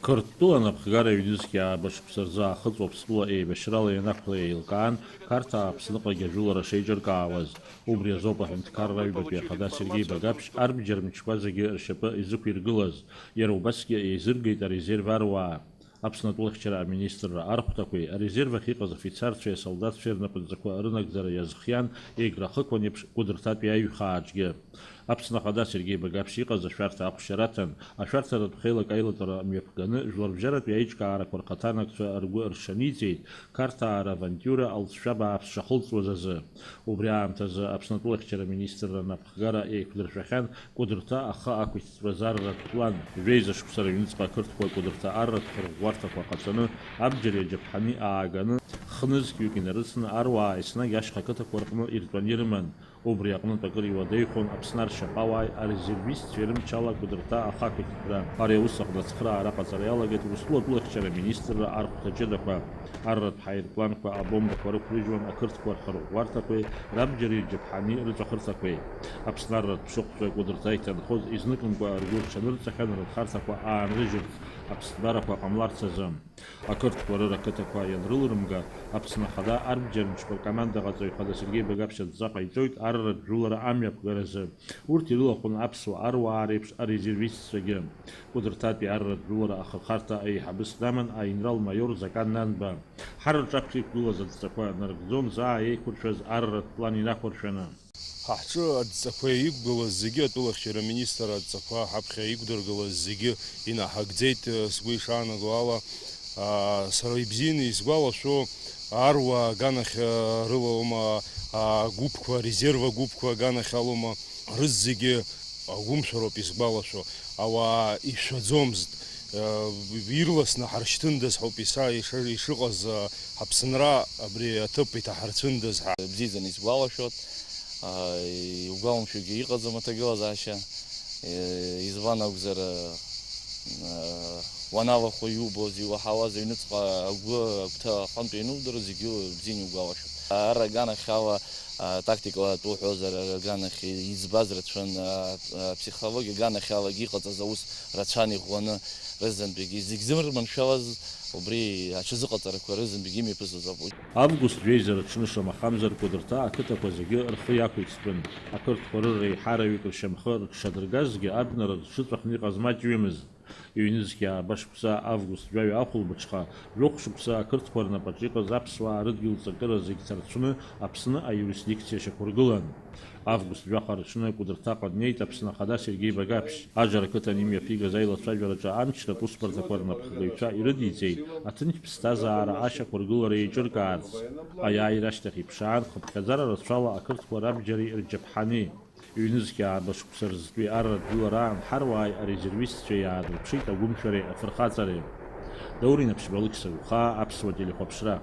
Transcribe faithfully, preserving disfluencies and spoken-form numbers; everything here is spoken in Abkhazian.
Қырҭтәыла анапхгара ҩнызқь ааба шықәса рзы Аахыҵ Уаԥстәыла еибашьрала ианақәла еилкаан, Қарҭаа Аԥсныҟагьы ажәылара шеиҿыркаауаз. Убри азоуп аҳәынҭқарра аҩбатәи ахада Сергеи Багаԥшь арбџьар мчқәа зегьы ршьапы изықәиргылаз. Иара убасгьы еизыргеит арезерв аруаа. Аԥсны атәылахьчара аминистрра архәҭақәеи арезерв ахь иҟаз афицарцәеи асолдаҭцәеи рнапынҵақәа рынагӡара иазхиан, егьрахықәан еиԥш Кәыдырҭатәи аиҩхааҿгьы. Аԥсны ахада Сергеи Багаԥшь иҟаз ашәарҭа ахәшьара аҭан, ашәарҭаратә хеилак аилатәара мҩаԥганы, жәларбжьаратәи аиҿкаарақәа рхаҭанакцәа ргәы рҽаниҵеит, Қарҭаа равантиура алҵшәа бааԥс шахылҵуаз азы. Убри аамҭазы Аԥсны атәылахьчара аминистрра анапхгара еиқәдыршәахьан Кәыдырҭа ахы ақәиҭтәра зарратә план. Жәеиза шықәса рыҩныҵҟа ақырҭқәа Кәыдырҭа арратә хырӷәӷәарҭақәа ҟаҵаны, абџьари аџьаԥҳани ааиганы, хнызқьҩык инарыцны аруаа еснагь ашьха қыҭақәа рҟны иртәаны ирыман. Убри аҟнытә акыр иуадаҩхон Аԥсны аршьаҟауааи арезервистцәеи рымчала Кәыдырҭа ахы ақәиҭтәра. Ари аус аҟны ацхыраара аҟаҵара иалагеит Урыстәыла атәылахьчара аминистрра архәҭа ҷыдақәа. Арратә ҳаирпланқәа абомбақәа рықәрыжьуан ақырҭқәа рхырӷәӷәарҭақәеи рабџьари рџьаԥҳани рыҵәахырҭақәеи. Аԥсны арратә ԥшыхәцәа Кәыдырҭа иҭанхоз изныкымкәа ргәы рҽанырҵахьан рынхарҭақәа аанрыжьырц, аԥсҭбарақәа ҟамларц азы. Ақырҭқәа рыра қыҭақәа ианрылрымга, Аԥсны ахада арбџьар мчқәа ркомандаҟаҵаҩ хада Сергеи Багаԥшь адҵа ҟаиҵоит арратә жәылара амҩаԥгаразы. Урҭ ирылахәын аԥсуа аруаа реиԥш арезервистцәагьы. Кәыдырҭатәи арратә жәылара ахырхарҭа аиҳабыс даман аинрал-маиор Закан Нанба. Ҳара рҿаԥхьа иқәгылаз адҵақәа нарыгӡон заа еиқәыршәаз арратә план инақәыршәаны. Ҳа ҳҿы адҵақәа иқәгылаз зегьы, атәылахьчара аминистр адҵақәа ҳаԥхьа иқәдыргылаз зегьы инаҳагӡеит, сгәы ишаанаго ала. Сара ибзианы исгәалашәо, аруаа аганахь рылоума, агәыԥқәа, арезерв агәыԥқәа аганахь алоума, рызегьы агәымшәароуп исгәалашәо. Ауаа ишәаӡомызт, ирласны ҳаршьҭындаз ҳәоуп иса-, иша-, ишыҟаз, ҳаԥсынра абри аҭыԥ иҭаҳарцәындаз ҳәа. Бзиаӡаны исгәалашәоит, иугәаламшәогьы иҟаӡам аҭагылазаашьа. Избан акәзар, уанавахо иубоз, иуаҳауаз, аҩныҵҟа агәы агәҭа аҟынтә ианудыруа зегьы бзианы иугәалашәоит. Ара аганахьала, атактикала атәы уҳәозар, аганахь иӡбаз рацәан, а, а, аԥсихологиа аганахьалагьы иҟаҵаз аус рацәан иӷәӷәаны рызынтәыгьы. Зегь зыманшәалаз убри аҽазыҟаҵарақәа рызынтәыгьы имҩаԥысыз ауп. Август жәеиза рыҽны шамахамзар Кәыдырҭа ақыҭақәа зегьы рхы иақәиҭтәын, ақырҭқәа рыра еиҳараҩык ршьамхы рыҽшадыргазгьы, абнара рҽыҵәахны иҟаз маҷҩымызт. Ҩнызқьи ааба шықәса август жәаҩа ахәылбыҽха, жәохә шықәса ақырҭқәа рнапаҿы иҟаз аԥсуаа рыдгьыл ҵакыра зегь ҭарцәны Аԥсны аиурисдикциа шьақәыргылан. Август жәаха рыҽны Кәыдырҭаҟа днеит Аԥсны Ахада Сергеи Багаԥшь. Аџьара ақыҭан имҩаԥигаз аилацәажәараҿы амчратә усбарҭақәа рнапхгаҩцәа ирыдиҵеит аҭынч ԥсҭазаара ашьақәыргылара еиҿыркаарц. Аиааира ашьҭахь иԥшаан, хыԥхьаӡара рацәала ақырҭқәа рабџьари рџьаԥҳани. Ҩнызқьи ааба шықәса рзтәи арратә жәылара аан ҳаруааи арезервистцәеи иаадырԥшит агәымшәареи афырхаҵареи. Даур Инаԥшьба, Алықьса Гәхаа, Аԥсуа телехәаԥшра.